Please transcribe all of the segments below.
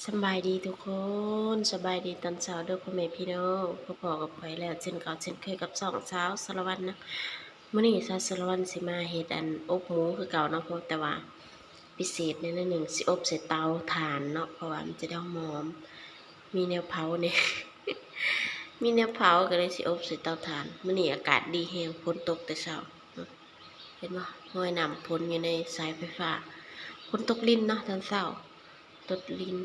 ສະບາຍດີທຸກຄົນ ສະບາຍດີຕອນເຊົ້າເດີ້ພໍ່ແມ່ພີ່ນ້ອງ ພໍ້ກັບຂ້ອຍແລ້ວເຊັ່ນເກົ່າເຊັ່ນເຄີຍກັບຊ່ອງສາວສາລະວັນນະ. ມື້ນີ້ສາວສາລະວັນຊິມາເຮັດອັນອົບໝູຄືເກົ່າເນາະ ເພາະແຕ່ວ່າພິເສດແດ່ໜ້ອຍໜຶ່ງ ຊິອົບໃສ່ເຕົາຖ່ານເນາະ ເພາະວ່າມັນຈະໄດ້ຫອມ ມີແນວເຜົາແດ່ ມີແນວເຜົາກໍເລີຍຊິອົບໃສ່ເຕົາຖ່ານ. ມື້ນີ້ອາກາດດີແຮງ ຝົນຕົກແຕ່ເຊົ້າເນາະ ເຫັນບໍ່ ຮອຍນ້ຳຝົນຢູ່ໃນສາຍໄຟຟ້າ. ຝົນຕົກລິນເນາະຕອນເຊົ້າ ຕົກລິນ.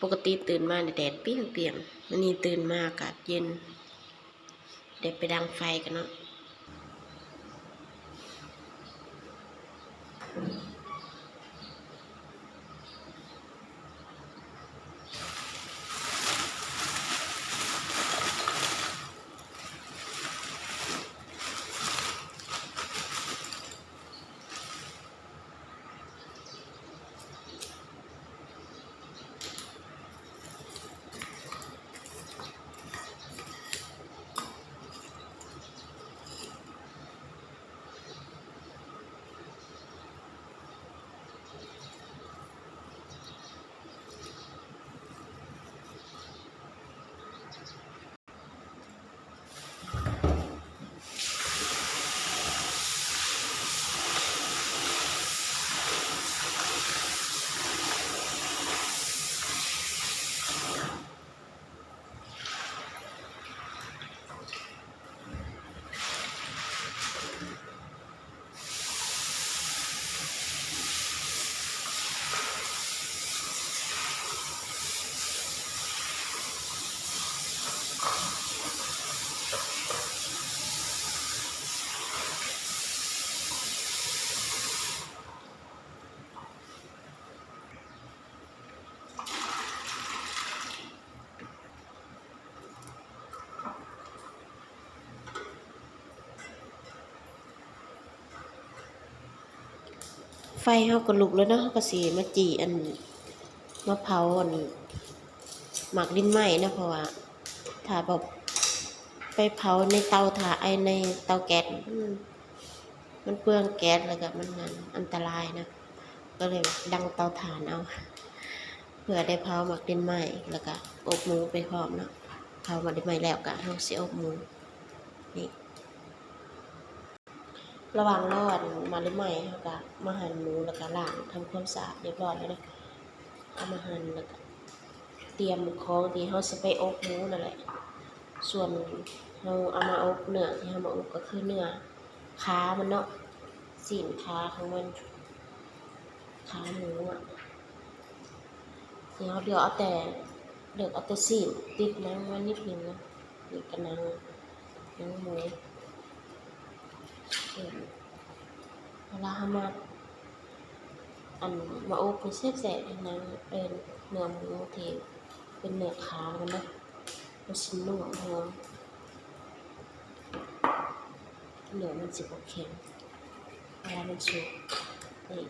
ປົກກະຕິຕື່ນມານີ້ແດດປ່ຽງໆ ມື້ນີ້ຕື່ນມາອາກາດເຢັນ. ດຽວໄປດັງໄຟກັນເນາະ. ໄຟເຮົາກໍລຸກແລ້ວເນາະ ເຮົາກໍຊິມາຈີ່ອັນ ມາເຜົາອັນໝາກດິນໄມ້ເນາະ ເພາະວ່າຖ້າແບບໄປເຜົາໃນເຕົາຖ່ານ ໃນເຕົາແກັສ ມັນ ມັນເປືອງແກັສ ແລ້ວກໍມັນອັນ ອັນຕະລາຍນະ ກໍເລີຍດັງເຕົາຖ່ານເອົາ ເພື່ອໄດ້ເຜົາໝາກດິນໄມ້ ແລ້ວກໍອົບໝູໄປພ້ອມເນາະ. ເຜົາໝາກດິນໄມ້ແລ້ວກໍເຮົາຊິອົບໝູນີ້. ລະຫວ່າງລໍອັນໝາກດິນໄມ້ ເຮົາກໍມາຫັ່ນໝູ ແລ້ວກໍລ້າງທຳຄວາມສະອາດຮຽບຮ້ອຍແລ້ວເນາະ. ເອົາມາຫັ່ນ ແລ້ວກໍຕຽມຂອງທີ່ເຮົາຊິໄປອົບໝູນັ້ນແຫຼະ. ສ່ວນເຮົາເອົາມາອົບ ເນື້ອທີ່ເຮົາມາອົບກໍຄືເນື້ອ ຂາມັນເນາະ ຊີ້ນຂາຂອງມັນ ຂາໝູອະ ທີ່ເຮົາເລືອກເອົາແຕ່ ເລືອກເອົາແຕ່ຊີ້ນ ຕິດໜັງມັນນິດໜຶ່ງເນາະ. ນີ້ກໍໜັງ ໜັງໝູ ເວລາເຮົາມາ ອັນ ມາອົບນີ້ແຊບໆ ໜັງ ເອີ ເນື້ອໝູທີ່ເປັນເນື້ອຂາມັນເນາະ ມັນຊິນຸ້ມຫອມ. ເນື້ອມັນຊິບໍ່ແຂງ ເວລາມັນສຸກນີ້.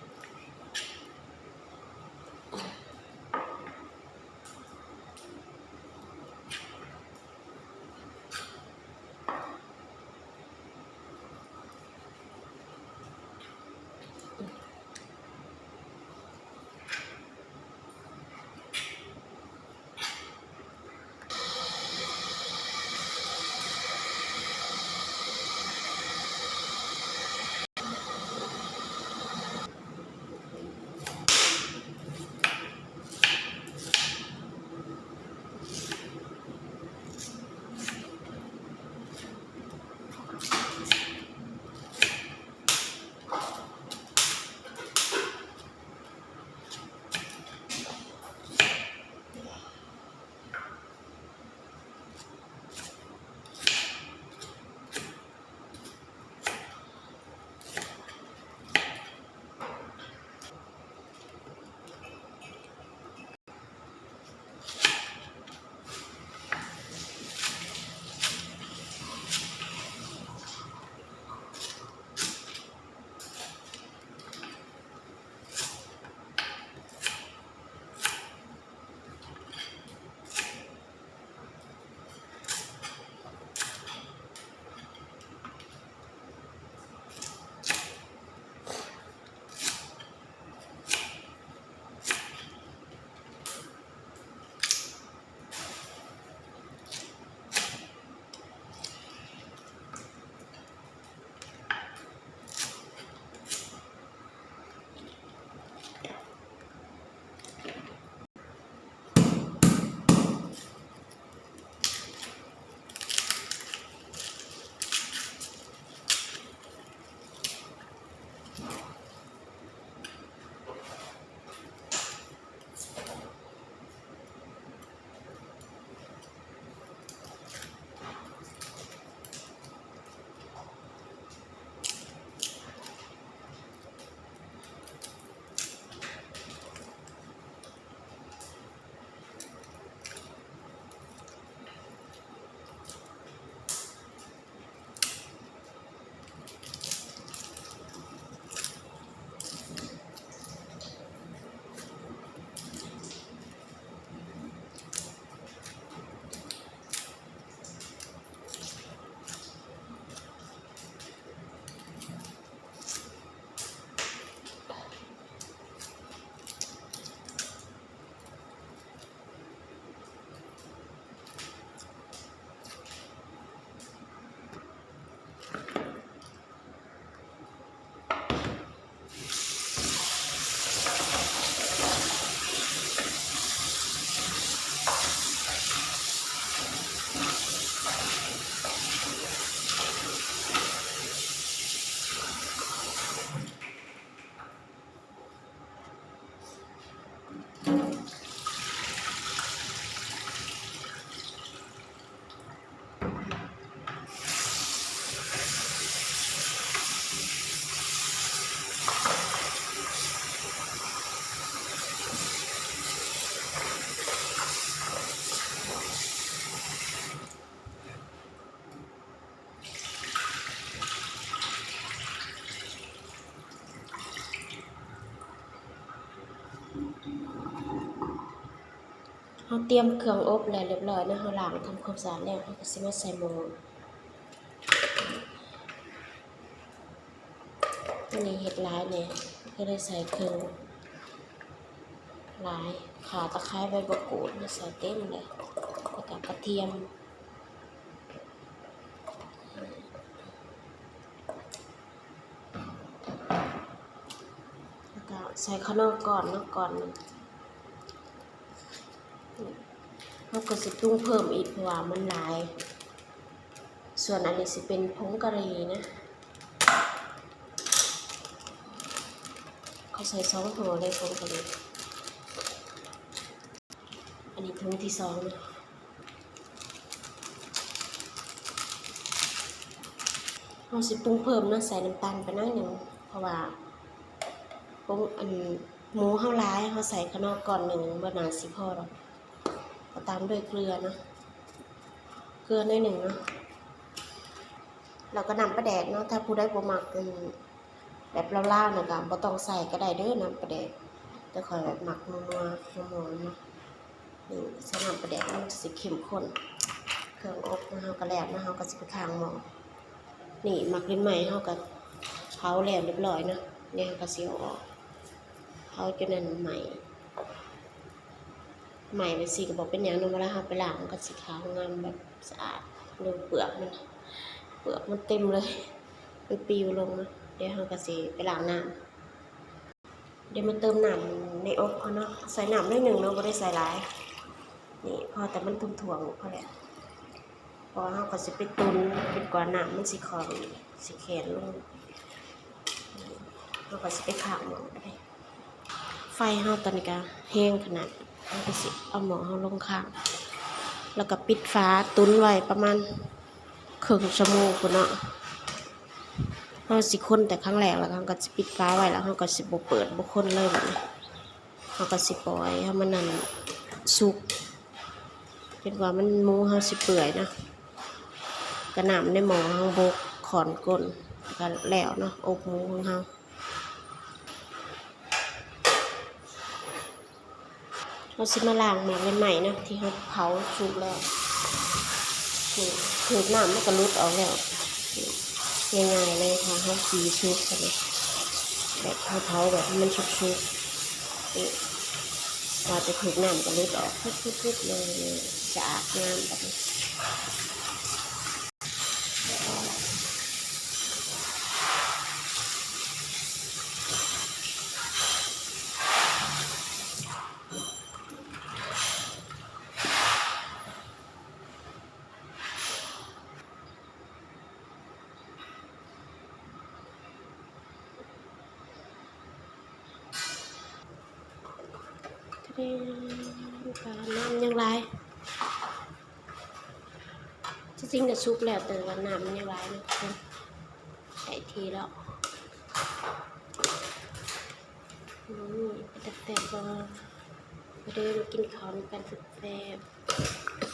ເຮົາຕຽມເຄື່ອງອົບແລ້ວລຽບລ້ອຍເນາະ, ເຮົາລ້າງທຳຄວາມສະອາດແລ້ວ ເຮົາກໍຊິມາໃສ່ໝໍ້. ອັນນີ້ເຮັດຫຼາຍແດ່ກໍເລີຍໃສ່ເຄື່ອງຫຼາຍ, ຂ່າ, ຕະໄຄ, ໃບບັກກູດ ໃສ່ເຕັມເລີຍ, ແລ້ວກໍກະທຽມ. ແລ້ວກໍໃສ່ຂະໜໍ່ກ່ອນເນາະ ກ່ອນໜຶ່ງ. ເຮົາກໍຊິປຸງເພີ່ມອີກ ເພາະວ່າມັນຫຼາຍ. ສ່ວນອັນນີ້ຊິເປັນຜົງກະຫຼີ່ນະ, ເຂົາໃສ່ສອງໂຕເລີຍ ຜົງກະຫຼີ່. ອັນນີ້ຖົງທີສອງເນາະ. ເຮົາຊິປຸງເພີ່ມເນາະ, ໃສ່ນ້ຳຕານໄປໜ້ອຍໜຶ່ງ ເພາະວ່າ ປົງ ອັນ ໝູເຮົາຫຼາຍ, ເຮົາໃສ່ຂະໜໍ່ກ້ອນໜຶ່ງບໍ່ໜ້າຊິພໍດອກ, ກໍຕາມດ້ວຍເກືອເນາະ, ເກືອໜ້ອຍໜຶ່ງເນາະ. ແລ້ວກໍນ້ຳປາແດກເນາະ, ຖ້າຜູ້ໃດບໍ່ມັກ ອັນ ແບບລາວໆ ນັ້ນກໍບໍ່ຕ້ອງໃສ່ກໍໄດ້ເດີນ້ຳປາແດກ, ແຕ່ຂ້ອຍແບບມັກນົວໆ ຫອມໆ ເນາະ. ນີ້ ໃສ່ນ້ຳປາແດກ ມັນຊິເຂັ້ມຂຸ້ນ. ເຄື່ອງອົບຂອງເຮົາກໍແລ້ວເນາະ, ເຮົາກໍຊິໄປຂ້າງໝໍ້. ນີ້ ໝາກລິນໄມ້ເຮົາກໍເຜົາແລ້ວລຽບລ້ອຍເນາະ, ດຽວເຮົາກໍຊິເອົາອອກ, ເຜົາຈົນນັ້ນໄໝ້. ໄໝ້ແບບຊີ້ກໍບໍ່ເປັນຫຍັງເນາະ, ເວລາເຮົາໄປລ້າງມັນກໍຊິຂາວງາມ ແບບສະອາດ. ເບິ່ງເປືອກມັນ, ເປືອກມັນເຕັມເລີຍ, ມັນປິວລົງເນາະ. ດຽວເຮົາກໍຊິໄປລ້າງນ້ຳ. ດຽວມາເຕີມນ້ຳໃນອົບເຮົາເນາະ, ໃສ່ນ້ຳໜ້ອຍໜຶ່ງເນາະ, ບໍ່ໄດ້ໃສ່ຫຼາຍ. ນີ້ ພໍແຕ່ມັນຖ້ວມໆ ພໍແລ້ວ, ເພາະວ່າເຮົາກໍຊິໄປຕຸນຈົນກວ່ານ້ຳມັນຊິຂອງ ຊິແຂງລົງ. ເຮົາກໍຊິໄປຂ້າງໝໍ້. ໄຟເຮົາຕອນນີ້ກໍແຮງຂະໜາດ, ເຮົາກໍຊິເອົາໝໍ້ເຮົາລົງຂ້າງ ແລ້ວກໍປິດຝາຕຸນໄວ້ປະມານເຄິ່ງຊົ່ວໂມງພຸ້ນເນາະ. ເຮົາຊິຄົນແຕ່ຄັ້ງແລກ ແລ້ວເຮົາກໍຊິປິດຝາໄວ້, ແລ້ວເຮົາກໍຊິບໍ່ເປີດ ບໍ່ຄົນເລີຍ. ບາດນີ້ເຮົາກໍຊິປ່ອຍໃຫ້ມັນນັ້ນສຸກ ຈົນກວ່າມັນ ໝູເຮົາຊິເປື່ອຍເນາະ. ກໍນ້ຳໃນໝໍ້ເຮົາບົກຂ້ອນກົ້ນ ກໍແລ້ວເນາະ ອົບໝູຂອງເຮົາ. ເຮົາຊິມາລ້າງໝາກໄມ້ເນາະ ທີ່ເຮົາເຜົາສຸກແລ້ວ. ນີ້ ຖືກນ້ຳມັນກໍຫຼຸດອອກແລ້ວ. ງ່າຍໆເລີຍ ຖ້າເຮົາຕີສຸກ ແບບເຮົາເຜົາແບບໃຫ້ມັນສຸກໆ ນີ້ ວ່າແຕ່ຖືກນ້ຳກໍຫຼຸດອອກ ປຶບໆໆເລີຍ. ສະອາດງາມແບບນີ້. ນ້ຳຍັງຫຼາຍ. ທີ່ຈິງກໍສຸກແລ້ວ ແຕ່ວ່ານ້ຳມັນຍັງຫຼາຍເນາະ. ໃກ້ທີ່ແລ້ວ. ອືມ ເປັນຕາແຊບບໍ່? ມາເດີ ມາກິນເຂົ້ານຳກັນແຊບໆ.